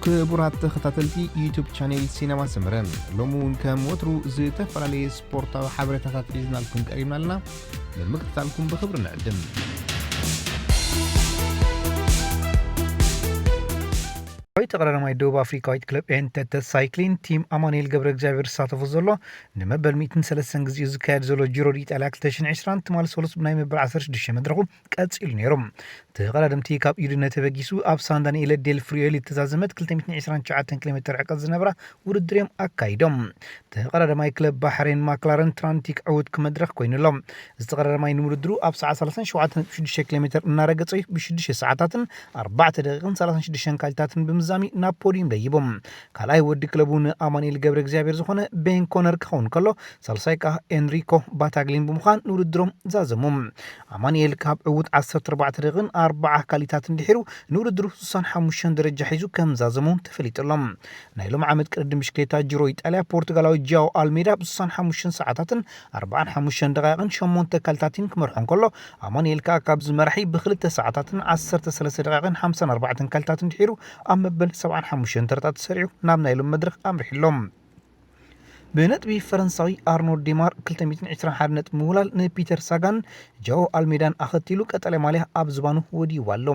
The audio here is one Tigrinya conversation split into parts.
ክቡራት ተኸታተልቲ ዩቱብ ቻኔል ሲነማ ሰመረ፣ ሎሚ እውን ከም ወትሩ ዝተፈላለየ ስፖርታዊ ሓበሬታታት ሒዝናልኩም ቀሪብና ኣለና። ንምክትታልኩም ብኽብሪ ንዕድም። ተቐዳዳማይ ደቡብ ኣፍሪካዊት ክለብ ኤንተተ ሳይክሊን ቲም ኣማኑኤል ገብረ እግዚኣብሔር ዝሳተፎ ዘሎ ንመበል ሚእትን ሰለስተን ግዜኡ ዝካየድ ዘሎ ጂሮ ዲኢጣልያ ክልተ ሽሕን ዕስራን ትማሊ ሰሉስ ብናይ መበል ዓሰርተ ሽዱሽተ መድረኹ ቀጺሉ ነይሩ። ተቐዳደምቲ ካብ ዩድነ ተበጊሱ ኣብ ሳንዳኒኤለ ዴል ፍሪዮል እተዛዘመት ክልተ ሚእትን ዕስራን ትሽዓተን ኪሎ ሜትር ርሕቀት ዝነብራ ውድድር እዮም ኣካይዶም። ተቐዳዳማይ ክለብ ባሕሬን ማክላረን ትራንቲክ ዕዉት ክመድረኽ ኮይኑ ኣሎ። እዚ ተቐዳዳማይ ንውድድሩ ኣብ ሰዓት ሰላሳን ሸውዓተን ነጥቢ ሽዱሽተ ኪሎ ሜትር እናረገጸ እዩ ብሽዱሽተ ሰዓታትን ኣርባዕተ ደቂቕን ሰላሳን ሽዱሽተን ካልታትን ብምዛሚ ናብ ፖዲዩም ደይቡ። ካልኣይ ወዲ ክለቡ ንኣማኑኤል ገብረ እግዚኣብሔር ዝኾነ ቤን ኮነር ክኸውን ከሎ፣ ሳልሳይ ከኣ ኤንሪኮ ባታግሊን ብምዃን ንውድድሮም ዛዘሙ። ኣማኑኤል ካብ ዕዉት ዓሰርተ ኣርባዕተ ደቂቕን ኣርባዓ ካልታትን ድሒሩ ንውድድሩ ስሳን ሓሙሽተን ደረጃ ሒዙ ከም ዛዘሙ ተፈሊጡ ኣሎ። ናይ ሎም ዓመት ቅድድም ብሽክሌታ ጂሮ ኢጣልያ ፖርቱጋላዊ ጃኦ ኣልሜዳ ብ ስሳን ሓሙሽተን ሰዓታትን ኣርባዓን ሓሙሽተን ደቃይቕን ሸሞንተ ካልታትን ክመርሖ እንከሎ፣ ኣማኑኤል ከኣ ካብዚ መራሒ ብክልተ ሰዓታትን ዓሰርተ ሰለስተ ደቃይቕን ሓምሳን ኣርባዕተን ካልታትን ድሒሩ ኣብ መበል ሰብዓን ሓሙሽተን ተረታት ተሰሪዑ ናብ ናይ ሎም መድረኽ ኣምሪሑ ኣሎ። ብነጥቢ ፈረንሳዊ ኣርኖልድ ዴማር ክልተ ሚእትን ዕስራን ሓደን ነጥቢ ምውላል ንፒተር ሳጋን ጃኦ ኣልሜዳን ኣኸቲሉ ቀጠልያ ማልያ ኣብ ዝባኑ ወዲዋ ኣሎ።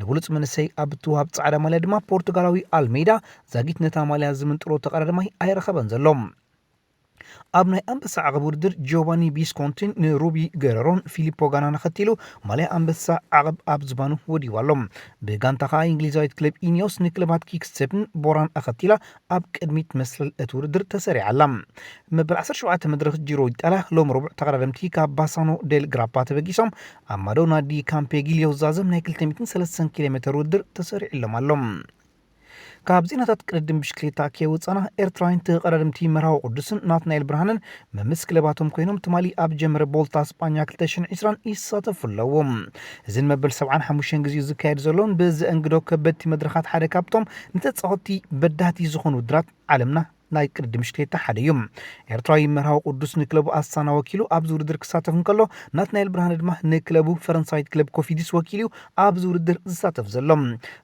ንብሉጽ መንእሰይ ኣብ እትወሃብ ጻዕዳ ማልያ ድማ ፖርቱጋላዊ ኣልሜዳ ዛጊት ነታ ማልያ ዝምንጥሎ ተቐዳዳማይ ኣይረኸበን ዘሎ። ኣብ ናይ ኣንበሳ ዓቐብ ውድድር ጆቫኒ ቢስኮንቲን ንሩቢ ገረሮን ፊሊፖ ጋናን ኣኸቲሉ ማልያ ኣንበሳ ዓቐብ ኣብ ዝባኑ ወዲዋ ኣሎ። ብጋንታ ከኣ እንግሊዛዊት ክለብ ኢኒዮስ ንክለባት ኪክስቴፕን ቦራን ኣኸቲላ ኣብ ቅድሚት መስለል እቲ ውድድር ተሰሪዓ ኣላ። መበል ዓሰርተ ሸውዓተ መድረኽ ጂሮ ኢጣልያ ሎም ረቡዕ ተቐዳደምቲ ካብ ባሳኖ ዴል ግራፓ ተበጊሶም ኣብ ማዶና ዲ ካምፔጊልዮ ዝዛዘም ናይ ክልተ ሚእትን ሰለስተን ኪሎ ሜትር ውድድር ተሰሪዕሎም ኣሎ። ካብ ዜናታት ቅድድም ብሽክሌታ ከይወጻና፣ ኤርትራውያን ተቐዳደምቲ መርሃዊ ቅዱስን ናትናኤል ብርሃንን መምስ ክለባቶም ኮይኖም ትማሊ ኣብ ጀመረ ቦልታ ስጳኛ ክልተ ሽሕን ዕስራን ይሳተፉ ኣለዉ። እዚ ንመበል ሰብዓን ሓሙሽተን ግዜኡ ዝካየድ ዘሎን ብዘእንግዶ ከበድቲ መድረኻት ሓደ ካብቶም ንተጻወትቲ በዳህቲ ዝኾኑ ውድድራት ዓለምና ናይ ቅድድም ብሽክሌታ ሓደ እዩ። ኤርትራዊ መርሃዊ ቅዱስ ንክለቡ ኣስታና ወኪሉ ኣብዚ ውድድር ክሳተፍ እንከሎ፣ ናትናኤል ብርሃነ ድማ ንክለቡ ፈረንሳዊት ክለብ ኮፊዲስ ወኪሉ እዩ ኣብዚ ውድድር ዝሳተፍ ዘሎ።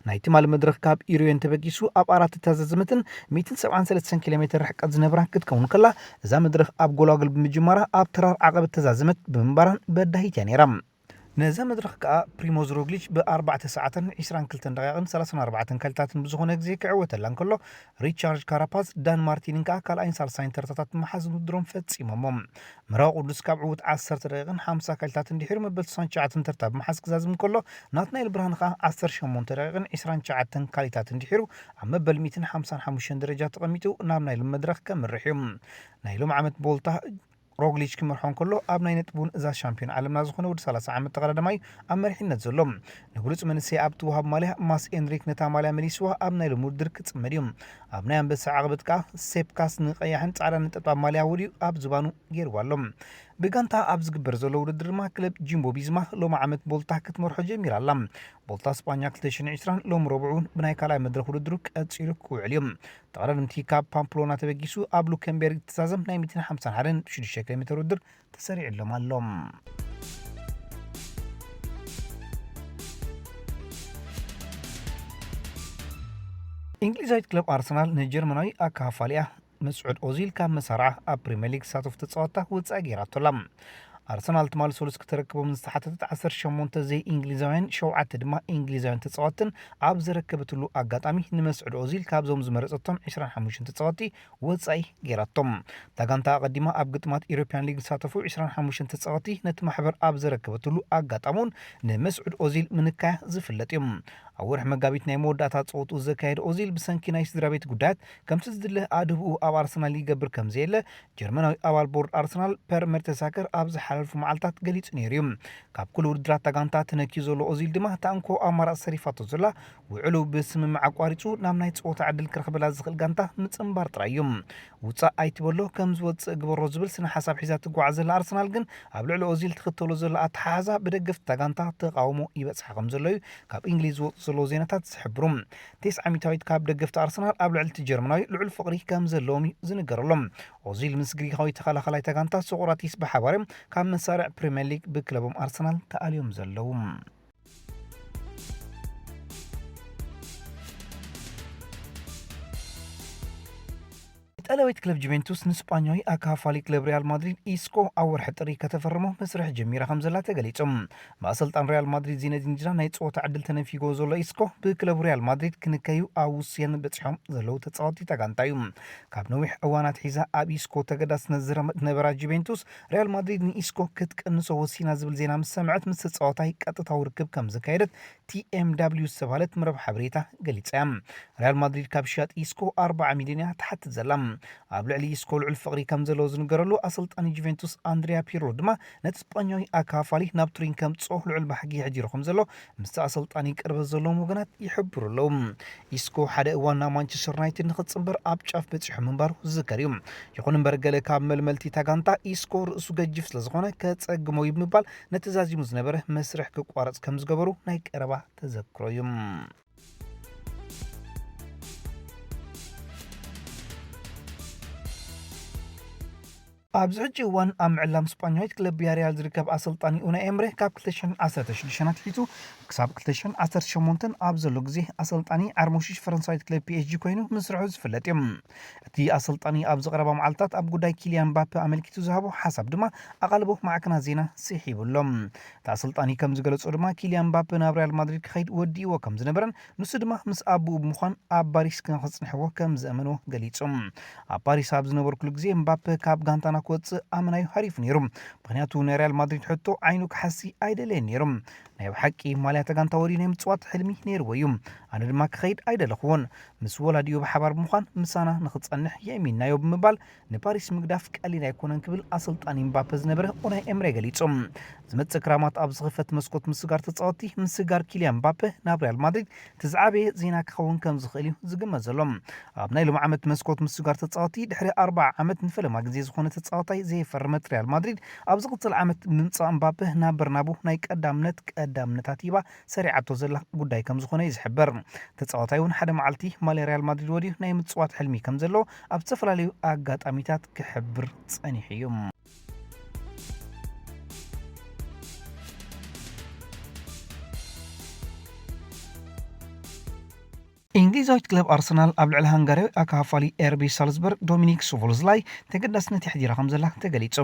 ናይ ትማሊ መድረኽ ካብ ኢሮየን ተበጊሱ ኣብ ኣራት እተዛዘመትን ሚእትን ሰብዓን ሰለስተን ኪሎ ሜትር ርሕቀት ዝነብራ ክትከውን ከላ፣ እዛ መድረኽ ኣብ ጎላጉል ብምጅማራ ኣብ ተራር ዓቐብ እተዛዘመት ብምንባራን በዳሂት እያ ነይራ። ነዛ መድረኽ ከኣ ፕሪሞዝ ሮግሊች ብኣርባዕተ ሰዓትን ዕስራን ክልተን ደቂቕን ሰላሳን ኣርባዕተን ካልታትን ብዝኾነ ግዜ ክዕወተላ እንከሎ፣ ሪቻርድ ካራፓዝ ዳን ማርቲንን ከኣ ካልኣይን ሳልሳይን ተርታታት ብምሓዝ ውድድሮም ፈጺሞሞ። መርሃዊ ቅዱስ ካብ ዕዉት ዓሰርተ ደቂቕን ሓምሳ ካልታትን ድሒሩ መበል ስሳን ትሽዓተን ተርታ ብምሓዝ ክዛዝም እንከሎ፣ ናትናኤል ብርሃን ከኣ ዓሰርተ ሸሞንተ ደቂቕን ዕስራን ትሽዓተን ካልታትን ድሒሩ ኣብ መበል ሚእትን ሓምሳን ሓሙሽተን ደረጃ ተቐሚጡ ናብ ናይ ሎም መድረኽ ከምርሕ እዩ። ናይ ሎም ዓመት ቦልታ ሮግሊች ክመርሖ እንከሎ፣ ኣብ ናይ ነጥቢ እውን እዛ ሻምፒዮን ዓለምና ዝኾነ ወዲ ሰላሳ ዓመት ተቐዳዳማይ ኣብ መሪሕነት ዘሎ። ንብሉጽ መንእሰይ ኣብ ትወሃብ ማልያ ማስ ኤንሪክ ነታ ማልያ መሊስዋ ኣብ ናይ ሎም ውድድር ክጽመድ እዩ። ኣብ ናይ ኣንበሳ ዓቐበት ከኣ ሴፕካስ ንቐያሕን ጻዕዳን ነጠብጣብ ማልያ ወዲኡ ኣብ ዝባኑ ገይርዋ ኣሎ። ብጋንታ ኣብ ዝግበር ዘሎ ውድድር ድማ ክለብ ጂምቦ ቢዝማ ሎም ዓመት ቦልታ ክትመርሖ ጀሚራ ኣላ። ቦልታ ስጳኛ ክልተ ሽሕን ዕስራን ሎም ረቡዕ እውን ብናይ ካልኣይ መድረኽ ውድድሩ ቀጺሉ ክውዕል እዩ። ተቐዳደምቲ ካብ ፓምፕሎና ተበጊሱ ኣብ ሉከምቤርግ እተዛዘም ናይ ሚእትን ሓምሳን ሓደን ሽዱሽተ ኪሎ ሜትር ውድድር ተሰሪዕሎም ኣሎ። እንግሊዛዊት ክለብ ኣርሰናል ንጀርመናዊ ኣካፋሊኣ መስዑድ ኦዚል ካብ መሳርዓ ኣብ ፕሪምየር ሊግ ዝሳተፉ ተጻወትታ ውጻእ ገይራቶ ኣላ። ኣርሰናል ትማሊ ሰሉስ ክተረክቦም ዝተሓተተት ዓሰርተ ሸሞንተ ዘይ እንግሊዛውያን ሸውዓተ ድማ እንግሊዛውያን ተጻወትን ኣብ ዘረከበትሉ ኣጋጣሚ፣ ንመስዑድ ኦዚል ካብዞም ዝመረጸቶም ዕስራን ሓሙሽተን ተጻወቲ ወጻኢ ገይራቶም። እታ ጋንታ ኣቐዲማ ኣብ ግጥማት ኢሮፕያን ሊግ ዝሳተፉ ዕስራን ሓሙሽተን ተጻወቲ ነቲ ማሕበር ኣብ ዘረከበትሉ ኣጋጣሚ እውን ንመስዑድ ኦዚል ምንካያ ዝፍለጥ እዩ። ኣብ ወርሒ መጋቢት ናይ መወዳእታ ጸወትኡ ዘካየደ ኦዚል ብሰንኪ ናይ ስድራ ቤት ጉዳያት ከምቲ ዝድለ ኣድህብኡ ኣብ ኣርሰናል ይገብር ከም ዘየለ ጀርመናዊ ኣባል ቦርድ ኣርሰናል ፐር መርተሳከር ኣብ ዝሓለፉ መዓልታት ገሊጹ ነይሩ እዩ። ካብ ኩሉ ውድድራት እታ ጋንታ ተነክዩ ዘሎ ኦዚል ድማ እታ እንኮ ኣማራጺ ሰሪፋቶ ዘላ ውዕሉ ብስምምዕ ኣቋሪጹ ናብ ናይ ጸወታ ዕድል ክረኽበላ ዝኽእል ጋንታ ምጽንባር ጥራይ እዩ። ውጻእ ኣይትበሎ ከም ዝወጽእ ግበሮ ዝብል ስነ ሓሳብ ሒዛ ትጓዓዝ ዘላ ኣርሰናል ግን ኣብ ልዕሊ ኦዚል ትኽተሎ ዘላ ኣተሓሕዛ ብደገፍቲ እታ ጋንታ ተቓውሞ ይበጽሓ ከም ዘሎ እዩ ካብ እንግሊዝ ዝወጹ ዘለዉ ዜናታት ዝሕብሩ። ቴስዓ ሚእታዊት ካብ ደገፍቲ ኣርሰናል ኣብ ልዕሊ እቲ ጀርመናዊ ልዑል ፍቕሪ ከም ዘለዎም እዩ ዝንገረሎም። ኦዚል ምስ ግሪኻዊ ተኸላኸላይ እታ ጋንታ ሶቅራቲስ ብሓባር እዮም ካብ መሳርዕ ፕሪምየር ሊግ ብክለቦም ኣርሰናል ተኣልዮም ዘለዉ። ጠለዊት ክለብ ጁቬንቱስ ንስጳኛዊ ኣካፋሊ ክለብ ሪያል ማድሪድ ኢስኮ ኣብ ወርሒ ጥሪ ከተፈርሞ መስርሕ ጀሚራ ከም ዘላ ተገሊጹ። ብኣሰልጣን ሪያል ማድሪድ ዚነዲን ዚዳን ናይ ጸወታ ዕድል ተነፊጎ ዘሎ ኢስኮ፣ ብክለቡ ሪያል ማድሪድ ክንከዩ ኣብ ውስያን በጺሖም ዘለዉ ተጻወቲ ተጋንታዩ። ካብ ነዊሕ እዋናት ሒዛ ኣብ ኢስኮ ተገዳስነት ዝነበራ ጁቬንቱስ፣ ሪያል ማድሪድ ንኢስኮ ክትቀንሶ ወሲና ዝብል ዜና ምስ ሰምዐት፣ ምስ ተጻዋታይ ቀጥታዊ ርክብ ከም ዘካየደት ቲ ኤም ዳብሊው ዝተባህለት መረብ ሓበሬታ ገሊጻ እያ። ሪያል ማድሪድ ካብ ሽያጥ ኢስኮ ኣርባዓ ሚልዮን እያ ትሓትት ዘላ። ኣብ ልዕሊ ኢስኮ ልዑል ፍቕሪ ከም ዘለዎ ዝንገረሉ ኣሰልጣኒ ጁቬንቱስ ኣንድሪያ ፒርሎ ድማ፣ ነቲ ስጳኛዊ ኣካፋሊ ናብ ቱሪን ከምጽኦ ልዑል ባህጊ ኣሕዲሩ ከም ዘሎ ምስቲ ኣሰልጣኒ ቅርበት ዘለዎም ወገናት ይሕብሩ ኣለዉ። ኢስኮ ሓደ እዋን ናብ ማንቸስተር ዩናይትድ ንኽጽንበር ኣብ ጫፍ በጺሑ ምንባሩ ዝዝከር እዩ። ይኹን እምበር፣ ገለ ካብ መልመልቲ እታ ጋንታ ኢስኮ ርእሱ ገጅፍ ስለ ዝኾነ ከጸግሞ እዩ ብምባል ነቲ ዛዚሙ ዝነበረ መስርሕ ክቋረጽ ከም ዝገበሩ ናይ ቀረባ ተዘክሮ እዩ። ኣብዚ ሕጂ እዋን ኣብ ምዕላም ስጳኛዊት ክለብ ቪያሪያል ዝርከብ ኣሰልጣኒ ኡናይ ኤምሬ፣ ካብ ክልተ ሽሕን ዓሰርተ ሽዱሽተን ኣትሒዙ ክሳብ ክልተ ሽሕን ዓሰርተ ሸሞንተን ኣብ ዘሎ ግዜ፣ ኣሰልጣኒ ዓርሞሽሽ ፈረንሳዊት ክለብ ፒ ኤስ ጂ ኮይኑ ምስርሑ ዝፍለጥ እዩ። እቲ ኣሰልጣኒ ኣብዚ ቀረባ መዓልታት ኣብ ጉዳይ ኪልያን ምባፔ ኣመልኪቱ ዝሃቦ ሓሳብ ድማ ኣቓልቦ ማዕከናት ዜና ስሒቡ ኣሎ። እቲ ኣሰልጣኒ ከም ዝገለጾ ድማ፣ ኪልያን ምባፔ ናብ ሪያል ማድሪድ ክኸይድ ወዲእዎ ከም ዝነበረን ንሱ ድማ ምስ ኣቦኡ ብምዃን ኣብ ፓሪስ ንኸጽንሕዎ ከም ዘእመንዎ ገሊጹ። ኣብ ፓሪስ ኣብ ዝነበርኩሉ ግዜ፣ ምባፔ ካብ ጋንታና ክወጽእ ኣመናዩ ሃሪፉ ነይሩ። ምኽንያቱ፣ ናይ ሪያል ማድሪድ ሕቶ ዓይኑ ክሓሲ ኣይደለየን ነይሩ። ናይ ብሓቂ ማልያ እታ ጋንታ ወዲኡ ናይ ምጽዋት ሕልሚ ነይርዎ እዩ። ኣነ ድማ ክኸይድ ኣይደለኹዎን። ምስ ወላዲኡ ብሓባር ብምዃን ምሳና ንኽጸንሕ የእሚንናዮ ብምባል፣ ንፓሪስ ምግዳፍ ቀሊል ኣይኮነን ክብል ኣሰልጣኒ ምባፔ ዝነበረ ኡናይ ኤምሬ ገሊጹ። ዝመጽእ ክራማት ኣብ ዝኽፈት መስኮት ምስጋር ተጻወትቲ፣ ምስጋር ኪልያን ምባፔ ናብ ሪያል ማድሪድ እቲ ዝዓበየ ዜና ክኸውን ከም ዝኽእል እዩ ዝግመት ዘሎ። ኣብ ናይ ሎሚ ዓመት መስኮት ምስጋር ተጻወትቲ፣ ድሕሪ ኣርባዓ ዓመት ንፈለማ ግዜ ዝኾነ ተጻዋታይ ዘየፈረመት ሪያል ማድሪድ፣ ኣብ ዝቕጽል ዓመት ምምጻእ ምባፔ ናብ በርናቡ ናይ ቀዳምነት ቀዳምነታት ሂባ ሰሪዓቶ ዘላ ጉዳይ ከም ዝኾነ እዩ ዝሕበር። ተጻዋታይ እውን ሓደ መዓልቲ ማልያ ሪያል ማድሪድ ወዲኡ ናይ ምጽዋት ሕልሚ ከም ዘለዎ ኣብ ዝተፈላለዩ ኣጋጣሚታት ክሕብር ጸኒሑ እዩ። እንግሊዛዊት ክለብ ኣርሰናል ኣብ ልዕሊ ሃንጋርያዊ ኣካፋሊ ኤርቢ ሳልዝበርግ ዶሚኒክ ሶቦዝላይ ተገዳስነት የሕዲራ ከም ዘላ ተገሊጹ።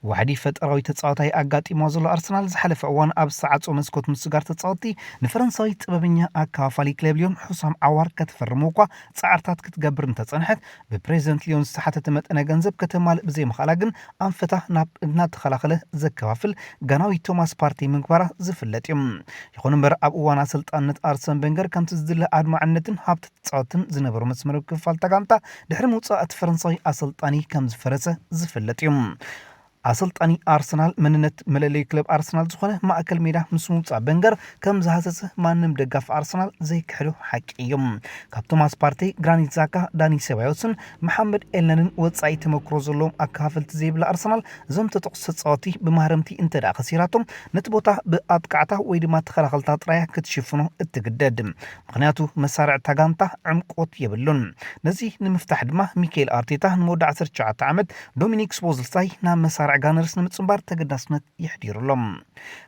ዋሕዲ ፈጠራዊ ተጻዋታይ ኣጋጢሞ ዘሎ ኣርሰናል ዝሓለፈ እዋን ኣብ ዝተዓጾ መስኮት ምስጋር ተጻወትቲ ንፈረንሳዊ ጥበበኛ ኣካፋሊ ክለብ ሊዮን ሑሳም ዓዋር ከተፈርሞ እኳ ጻዕርታት ክትገብር እንተጸንሐት፣ ብፕሬዚደንት ሊዮን ዝተሓተተ መጠነ ገንዘብ ከተማልእ ብዘይምኽኣላ ግን ኣንፈታ ናብ እናተኸላኸለ ዘከፋፍል ጋናዊ ቶማስ ፓርቴ ምግባራ ዝፍለጥ እዩ። ይኹን እምበር፣ ኣብ እዋን ኣሰልጣንነት ኣርሰን ቬንገር ከምቲ ዝድለ ኣድማዕነትን ሃብቲ ተጻወትን ዝነበሮ መስመር ክፋል እታ ጋንታ ድሕሪ ምውጻእ እቲ ፈረንሳዊ ኣሰልጣኒ ከም ዝፈረሰ ዝፍለጥ እዩ። ኣሰልጣኒ ኣርሰናል መንነት መለለዩ ክለብ ኣርሰናል ዝኾነ ማእከል ሜዳ ምስ ምውጻእ ቬንገር ከም ዝሃሰሰ ማንም ደጋፊ ኣርሰናል ዘይክሕዶ ሓቂ እዩ። ካብ ቶማስ ፓርቴ፣ ግራኒት ዛካ፣ ዳኒ ሴባዮስን መሓመድ ኤልነንን ወጻኢ ተመክሮ ዘለዎም ኣካፋፈልቲ ዘይብላ ኣርሰናል፣ እዞም ተጠቕሱ ተጻወቲ ብማህረምቲ እንተ ደኣ ከሲራቶም፣ ነቲ ቦታ ብኣጥቃዕታ ወይ ድማ ተኸላኸልታ ጥራያ ክትሽፍኖ እትግደድ። ምኽንያቱ መሳርዕታ ጋንታ ዕምቆት የብሉን። ነዚ ንምፍታሕ ድማ ሚካኤል ኣርቴታ ንመወዳእታ ዓሰርተ ትሽዓተ ዓመት ዶሚኒክ ስፖዝልሳይ ናብ መሳርዕ ጋነርስ ንምጽንባር ተገዳስነት የሕዲሩ ኣሎ።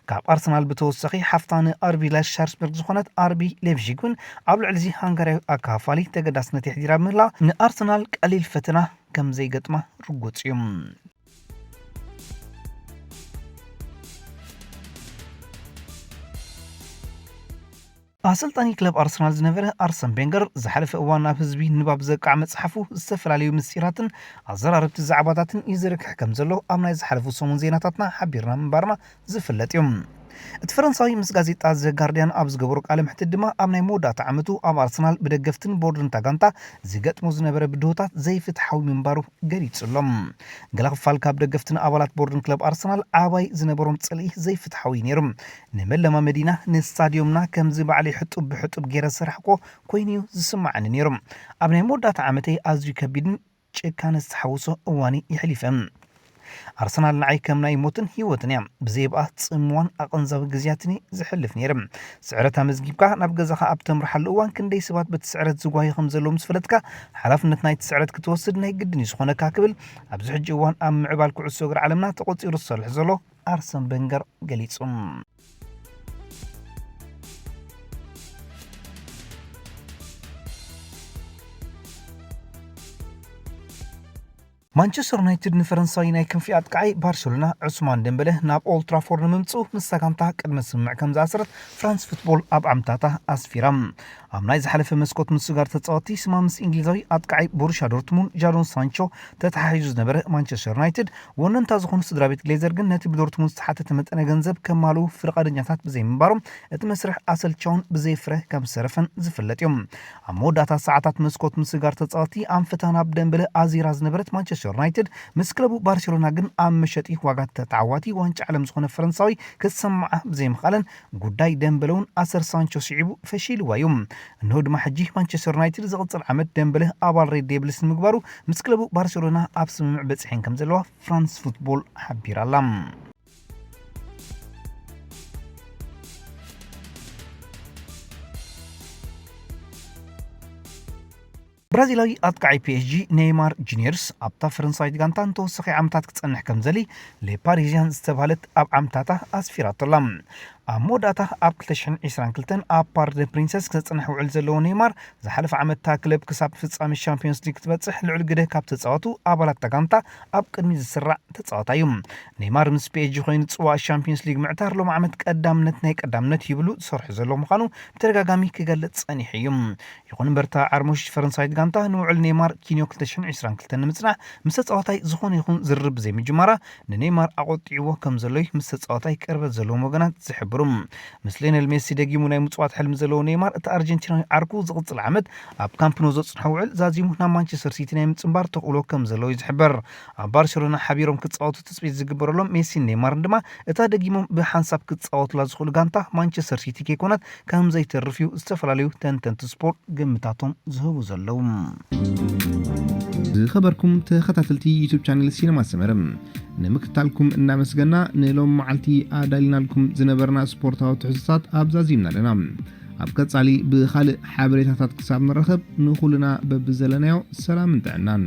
ካብ ኣርሰናል ብተወሳኺ ሓፍታ ንኣርቢ ላይፕዚግ ዝኾነት ኣርቢ ሌፕዚግ እውን ኣብ ልዕሊ እዚ ሃንጋርያዊ ኣካፋሊ ተገዳስነት የሕዲራ ምህላ ንኣርሰናል ቀሊል ፈተና ከም ዘይገጥማ ርጉጽ እዩ። ኣሰልጣኒ ክለብ ኣርሰናል ዝነበረ ኣርሰን ቬንገር ዝሓለፈ እዋን ናብ ህዝቢ ንባብ ዘቃዕ መጽሓፉ ዝተፈላለዩ ምስጢራትን ኣዘራረብቲ ዛዕባታትን ይዝርግሕ ከም ዘሎ ኣብ ናይ ዝሓለፉ ሰሙን ዜናታትና ሓቢርና ምንባርና ዝፍለጥ እዩ። እቲ ፈረንሳዊ ምስ ጋዜጣ ዘ ጋርዲያን ኣብ ዝገበሮ ቃለ መሕትት ድማ ኣብ ናይ መወዳእታ ዓመቱ ኣብ ኣርሰናል ብደገፍትን ቦርድን እታ ጋንታ ዝገጥሞ ዝነበረ ብድሆታት ዘይፍትሓዊ ምንባሩ ገሊጹ ኣሎ። ገለ ክፋል ካብ ደገፍትን ኣባላት ቦርድን ክለብ ኣርሰናል ዓባይ ዝነበሮም ጽልኢ ዘይፍትሓዊ እዩ ነይሩ። ንመለማመዲና ንስታድዮምና ከምዚ ባዕለይ ሕጡብ ብሕጡብ ገይረ ዝሰራሕኮ ኮይኑ እዩ ዝስማዓኒ ነይሩ። ኣብ ናይ መወዳእታ ዓመተይ ኣዝዩ ከቢድን ጭካነ ዝተሓወሶ እዋን የሕሊፈ። ኣርሰናል ንዓይ ከም ናይ ሞትን ህይወትን እያ። ብዘይ ብኣ ጽምዋን ኣቐንዛዊ ግዜያትን እየ ዘሕልፍ ነይረ። ስዕረት ኣመዝጊብካ ናብ ገዛኻ ኣብ ተምርሓሉ እዋን ክንደይ ሰባት በቲ ስዕረት ዝጓዩ ከም ዘለዉ ምስ ፈለጥካ፣ ሓላፍነት ናይቲ ስዕረት ክትወስድ ናይ ግድን እዩ ዝኾነካ ክብል ኣብዚ ሕጂ እዋን ኣብ ምዕባል ኩዕሶ እግሪ ዓለምና ተቖጺሩ ዝሰርሕ ዘሎ ኣርሰን ቬንገር ገሊጹ። ማንቸስተር ዩናይትድ ንፈረንሳዊ ናይ ክንፊ ኣጥቃዓይ ባርሴሎና ዑስማን ደምበለ ናብ ኦልትራፎርድ ንምምፅኡ ምስታ ጋንታ ቅድመ ስምምዕ ከም ዝኣሰረት ፍራንስ ፉትቦል ኣብ ዓምታታ ኣስፊራ። ኣብ ናይ ዝሓለፈ መስኮት ምስጋር ተፃወቲ ስማ ምስ እንግሊዛዊ ኣጥቃዓይ ቦሩሻ ዶርትሙንድ ጃዶን ሳንቾ ተተሓሒዙ ዝነበረ ማንቸስተር ዩናይትድ፣ ወነንታ ዝኾኑ ስድራ ቤት ግሌዘር ግን ነቲ ብዶርትሙንድ ዝተሓተተ መጠነ ገንዘብ ከማልኡ ፍቃደኛታት ብዘይምንባሮም እቲ መስርሕ ኣሰልቻውን ብዘይፍረ ከም ዝተረፈን ዝፍለጥ እዩ። ኣብ መወዳእታ ሰዓታት መስኮት ምስጋር ተፃወቲ ኣንፈታ ናብ ደምበለ ኣዚራ ዝነበረት ማንቸስተር ዩናይትድ ምስ ክለቡ ባርሴሎና ግን ኣብ መሸጢ ዋጋ ተዓዋቲ ዋንጫ ዓለም ዝኾነ ፈረንሳዊ ክትሰማዓ ብዘይምኽኣለን ጉዳይ ደምበለ እውን ኣሰር ሳንቾ ስዒቡ ፈሺልዋ እዩ። እንሆ ድማ ሕጂ ማንቸስተር ዩናይትድ ዝቕፅል ዓመት ደምበለ ኣባል ሬድ ዴብልስ ንምግባሩ ምስ ክለቡ ባርሴሎና ኣብ ስምምዕ በፂሐን ከም ዘለዋ ፍራንስ ፉትቦል ሓቢራ ኣላ። ብራዚላዊ ኣጥቃዓይ ፒኤስጂ ኔይማር ጁኒየርስ ኣብታ ፈረንሳዊት ጋንታ ንተወሳኺ ዓመታት ክጸንሕ ከም ዘሊ ሌፓሪዝያን ዝተባህለት ኣብ ዓምታታ ኣስፊራቶ ኣላ። ኣብ መወዳእታ ኣብ ክልተ ሽሕን ዕስራን ክልተን ኣብ ፓርክ ደ ፕሪንሰስ ክጸንሕ ውዕል ዘለዎ ኔይማር ዝሓለፈ ዓመት እታ ክለብ ክሳብ ፍጻሜ ሻምፒዮንስ ሊግ ክትበጽሕ ልዑል ግደ ካብ ተጻወቱ ኣባላት እታ ጋንታ ኣብ ቅድሚ ዝስራዕ ተጻዋታይ እዩ። ኔይማር ምስ ፒኤስጂ ኮይኑ ጽዋእ ሻምፒዮንስ ሊግ ምዕታር ሎም ዓመት ቀዳምነት ናይ ቀዳምነት ይብሉ ዝሰርሑ ዘሎ ምዃኑ ብተደጋጋሚ ክገልጽ ጸኒሑ እዩ። ይኹን እምበር እታ ዓርሞሽ ፈረንሳዊት ጋንታ ንውዕል ኔይማር ኪንዮ ክልተ ሽሕን ዕስራን ክልተን ንምጽናዕ ምስ ተጻዋታይ ዝኾነ ይኹን ዝርርብ ዘይምጅማራ ንኔይማር ኣቆጢዕዎ ከም ዘሎ እዩ ምስ ተጻዋታይ ቅርበት ዘለዎም ወገናት ዝሕብሩ። ምስ ሊዮኔል ሜሲ ደጊሙ ናይ ምጽዋት ሕልሚ ዘለዎ ኔይማር እቲ ኣርጀንቲናዊ ዓርኩ ዝቕጽል ዓመት ኣብ ካምፕ ኖ ዘጽንሖ ውዕል ዛዚሙ ናብ ማንቸስተር ሲቲ ናይ ምጽንባር ተኽእሎ ከም ዘለዎ እዩ ዝሕበር። ኣብ ባርሴሎና ሓቢሮም ክጻወቱ ትጽቢት ዝግበረሎም ሜሲን ኔይማርን ድማ እታ ደጊሞም ብሓንሳብ ክጻወቱላ ዝኽእሉ ጋንታ ማንቸስተር ሲቲ ከይኮነት ከም ዘይተርፍ እዩ ዝተፈላለዩ ተንተንቲ ስፖርት ግምታቶም ዝህቡ ዘለዉ። ዝኸበርኩም ተኸታተልቲ ዩቱብ ቻነል ሲነማ ሰመረ፣ ንምክትታልኩም እናመስገና ንሎም መዓልቲ ኣዳሊናልኩም ዝነበርና ስፖርታዊ ትሕዝቶታት ኣብዛዚምና ኣለና። ኣብ ቀጻሊ ብኻልእ ሓበሬታታት ክሳብ ንረኸብ ንኹልና በብዘለናዮ ሰላምን ጥዕናን።